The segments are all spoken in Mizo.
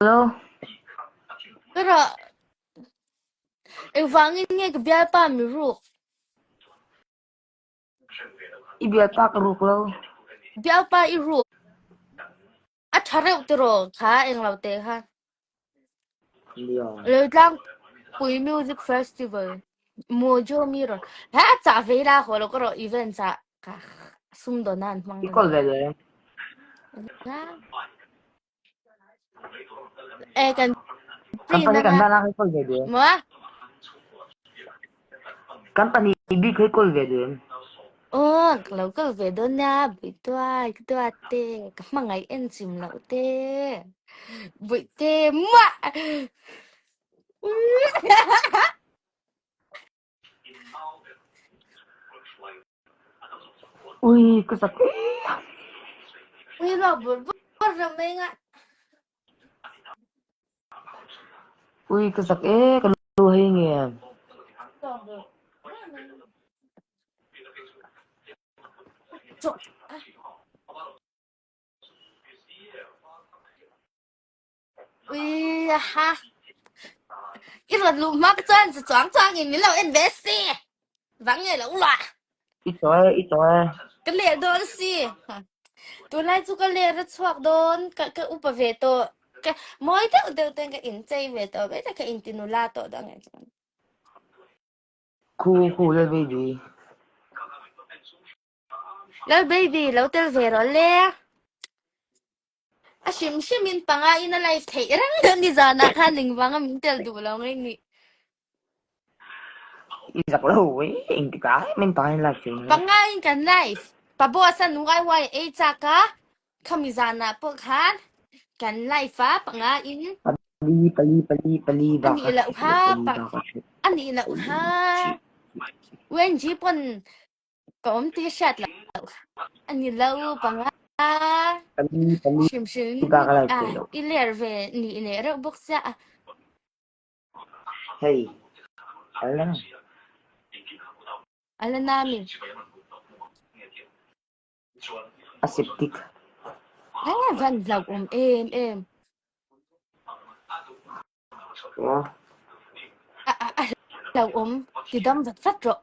Lo. Ka rah. Engvangin nge ka bialpa mi ruk? I bialpa ka ruk lo. Bialpa i ruk. A ṭha reuh tiraw kha englo te kha. Leitlangpui Music Festival Mojo Mirror he a cah ve la haw lo ka rawh events ah ka sumdawn ah an hmang I kawl ve lo em? E kan Kan print pahnih kan anga dan ah kai kawl ve duh em? maw? Kan pahnih bik hi kawl ve duh em? Aw, ka lo kal ve dawn nia, Buihtuai, ka duat te, ka hmangaih en chim loh te, Buihte muah! Ui, ka zak Ui lo bur bur ram mai nga. Ui, ka zak e, ka lu hei nge. Ui ha. I rawn luh hmak chuan chu chuang chuang in min lo en ve si. Vang nge lo la. I chaw e, i chaw e. Ka leh dawn si. Tunlai chu ka leh ra chhuak dawn. Ka ka upa ve tawh. Ka mawi deuh deuh ten ka in chei ve tawh mai ta ka in ti nula tawh dang e chuan. Khu khu lal baby. Lal baby lo tel ve rawh le. A hrim hrim in panga in a live theih reng deuh ni zanah khan engvanga min tel duh lo nge ni. I zak lo e, engtikah em em panga in live thei nge. Panga in kan live. Pa boss a nungai huai ei chak a, khami zanah pawh khan kan live a panga in. Pali pali pali pali bak Anih a loh theih kha loh pali pa bak a theih. anih loh kha. UNG pawn Ka awm tih hriat loh a ni lo panga Pali pali hrim hrim bak a live a theih loh. i ler ve nih leh reuh bawk sia a. Hei ala na. Ala na mi. A septic. A van hlauh awm em em. A a a hlauhawm ti dam vat vat rawh.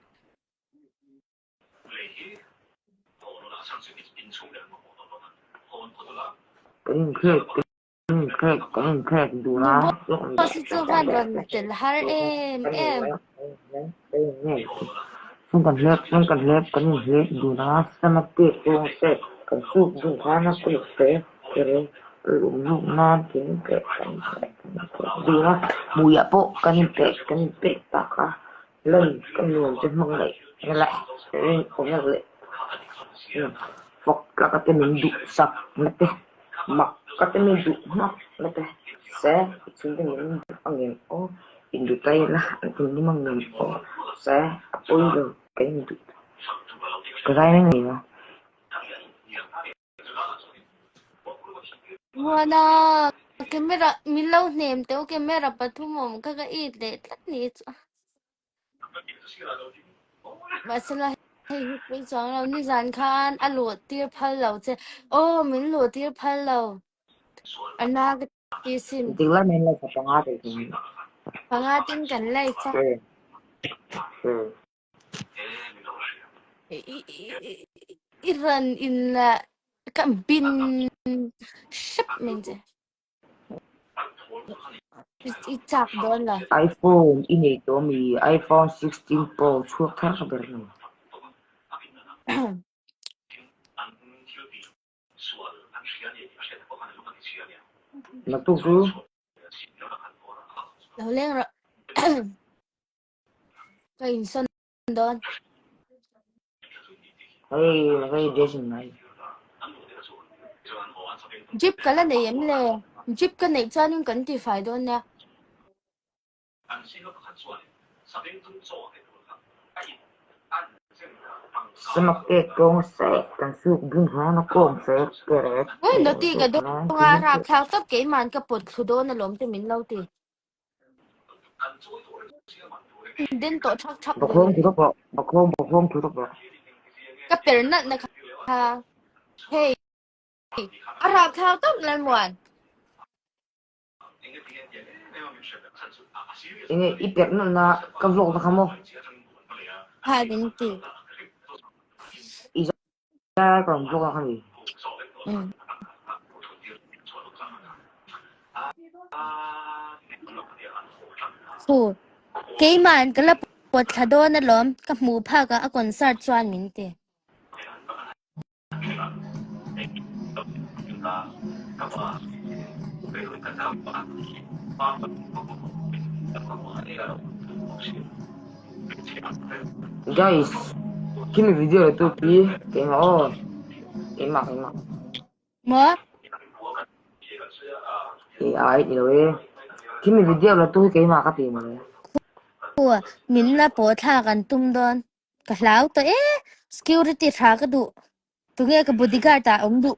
Kan inkhek kan inkhek kan inkhek dun a. Boss hi chu van rawn tel har em em. Kan hlep kan hlep kan inhlep dun a sama pek zawng te kan suk dun khan a kut te Dun a hmuiah pawh kan inpek kan inpek tak a lan ka nuam te hmangaih leh rinawmna leh fak tlaka te min duh sak na te mak ka te min duh hmak na te se i chhungte min duh a ngem aw indutai la an thinrim a ngem aw se a pawi lo ka induh ka zai mai mai a. Muana camera min lo hnem teuh camera pathum awm kha ka it leh tlat ni chu mahsela hei hi pui chuang lo nizan khan a luh tir phal lo che aw min luh tir phal lo a na ka ti sin Dik lai mai lai ka panga thei thung. Panga tin kan live a. I rawn in ka bin hrep mai che. I chak dawn lo. iPhone i nei tawh ami? iPhone 16 Pro chhuak thar ber a ni. Naktuk chu. Lo leng rawh. Ka insawn dawn. Hei hei dressing mai. Jeep ka la nei em le? Jeep ka neih chuanin kan tifai dawn nia. Samak pek kawng sek kan suk dun hian a kawng sek kerek Hei noti ka dawng a rapthlak tawp keiman ka pawt thlu dawn alawm te min lo ti. Den tawh thak thak ve. Bakhawng thu tawp rawh. Bakhawng bakhawng thu tawp rawh. Ka per nalh na kha. Hei. A rapthlak tawp Lalmuan. Enge i perh nawlh na ka vlog na kha maw? Kha min ti. I zai ka rawn vlog na kha mi. Um. Khu. Keiman ka la pawt thla dawn alawm ka hmuh phak ah a concert chuan min ti. Guys, khimi video la tu khi keimah aw. Keimah keimah. Maw? AI ni lo e. Khimi video la tu hi keimah ka ti mawle. Khu, min la pawh thlak an tum dawn. Ka hlau tawh e, security tha ka duh. Tunge ka bodyguard ah awm duh.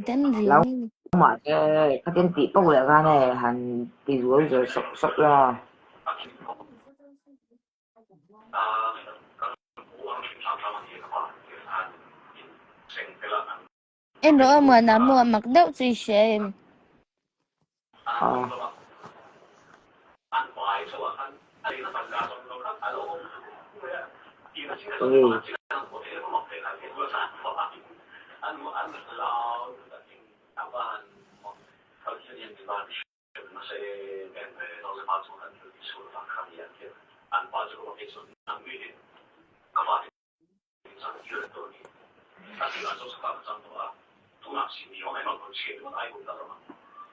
Den riau Hlau mai ni. mahse khatin tih poh leh khan hei han ti zual zual sawk sawk la. En rawh a muanah maw a mak deuh chu i hria em? Aw.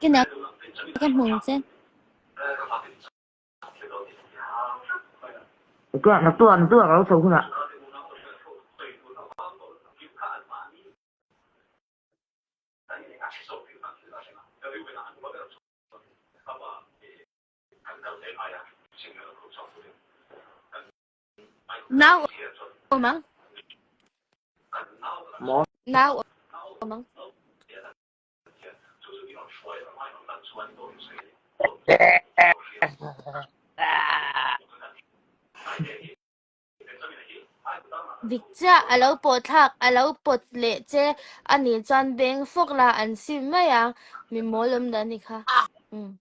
Kinah ka hmu che. Naktuah naktuah ka lo chho hunah. Nau awm ang. Maw? Nau awm ang. Dik chiah a lo pawh thlak a lo pawt leh che a nih chuan beng fawk la an sim mai ang mi mawl awm dan ni kha. Um.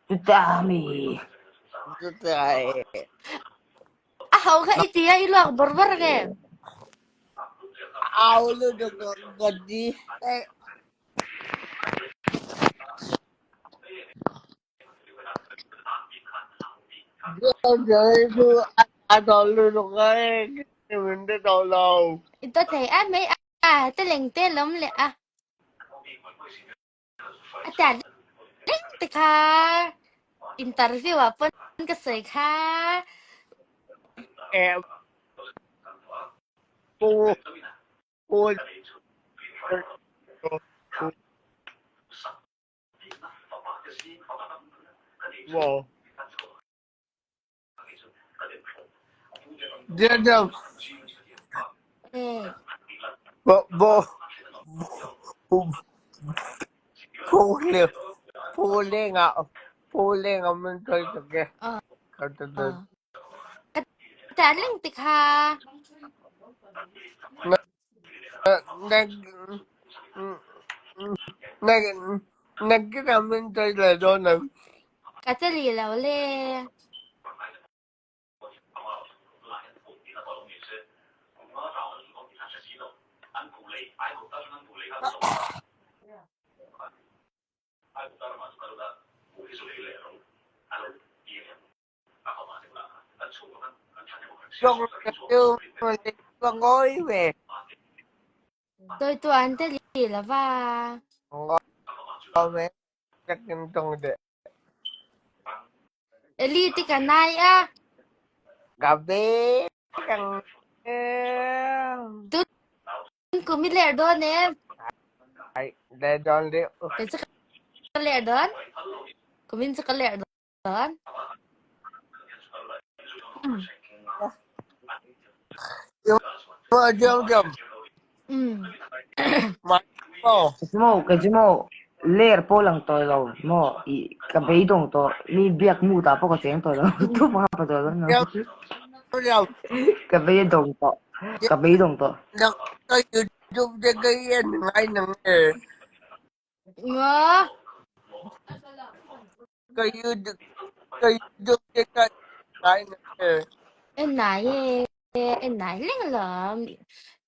Chuta mi. A ho kha i ti a i luak bawr bawr nge? I ta thei a mai a te leng te lawm leh a. A tia reng te kha interview ah pawn ka sawi kha. Ka tia reng te kha. Ka che li lo le. Toi tu an te li lo va. Eli te ka nai a. Tun kum i ler dawn em? Kei cu ka ler dawn. Kumin cu ka ler dawn. Maw kei chu maw ler pawh lang tawh lo maw i ka beidawng tawh mi biak mu tah pawh ka cheng tawh lo tu pawh ka pa tawh lo ka beidawng tawh ka beidawng tawh. YouTube te ka i en ngai nang e. Maw? Ka YouTube ka YouTube te ka en ngai nang e. En nai e, en nai leng lawm.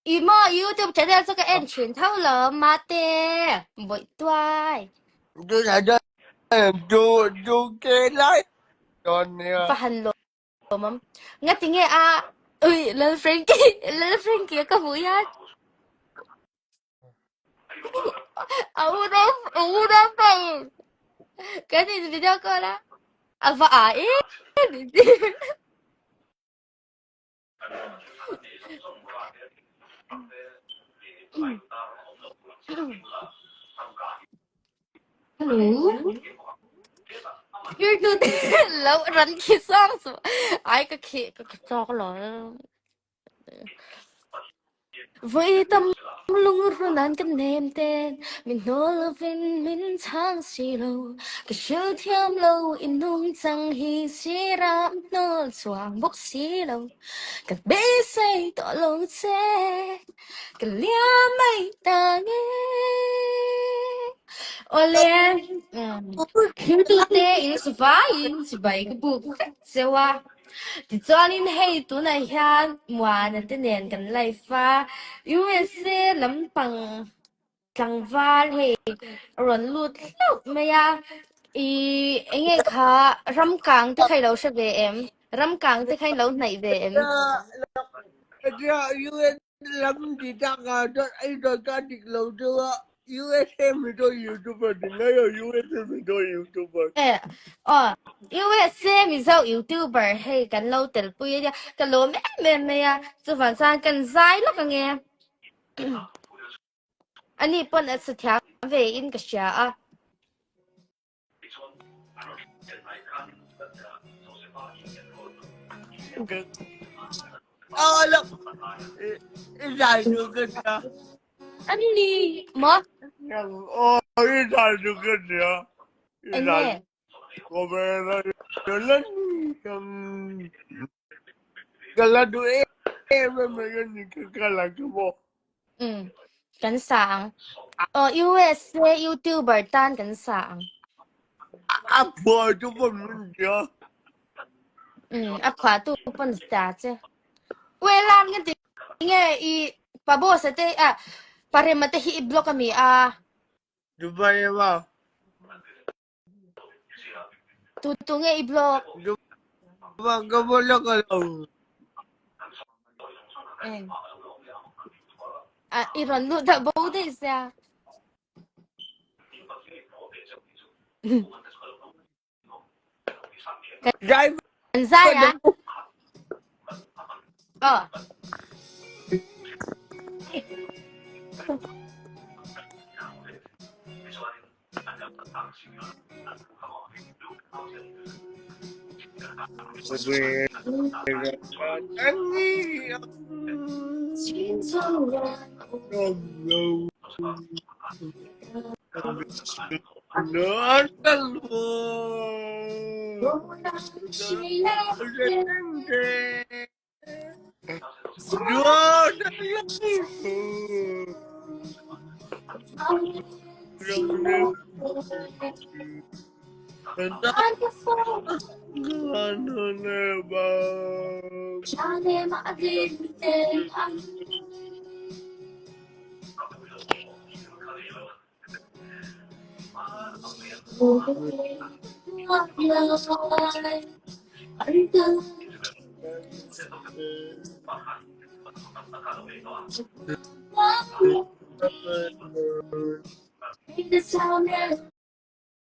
I maw YouTube channel chu ka en thin tho lawm mate. Bawih tuai. Tunah chuan tu tu ke lai dawn nia. Va han lawmawm. Ngati nge a ui Lal Frankie Lal Frankie ka hmuh hian a unau a unau pa in kan in video call a a va a em Hello. Here to lo ran khi sang su ai ka khi ka khi chok lo Voi tam lungrun an kan nem ten min hnawl lovin min chhang si lo ka hrilh thiam lo in nungchang hi siram hnawl chuang bawk si lo ka beisei tawh lo che ka liam mai ta nge Awle thiltute in sivaiin chibai ka buk vek cheu a. Tichuanin hei tunah hian Muana te nen kan live a, USA lampang tlangval hei a rawn lut hlauh mai a, ih eng nge kha ramkang te kha i lo hre ve em? Ramkang te kha i lo hnaih ve em? Lam ti tak ah chuan ei dawn ka dik lo deuh a, USA Mizo YouTuber ti ngai lo USA Mizo YouTuber. E aw USA Mizo YouTuber hei kan lo tel pui a nia, ka lawm em em mai a, chuvang chuan kan zai lawk ange. Ani pawn a sa thiam ve in ka hria a. I zai chu ka nia. An ni maw? Aw i zai chu ka nia. I zai Enge? ko ve la la Ka la duh em em em mai a ni ka kal ang chu maw. Um, kan sa ang. Aw USA YouTuber tan kan sa ang. A phuah tu pawn min tia. Um, a phuah tu pawn ta che. Welan kan ti nge i pa boss te a parema te hi i block ami a. Dubai ma. Tu tu nge i block? Dubai ka block lo. Eng. A i rawn lut dah bo daih sia. Driver Kan zai a. Aw.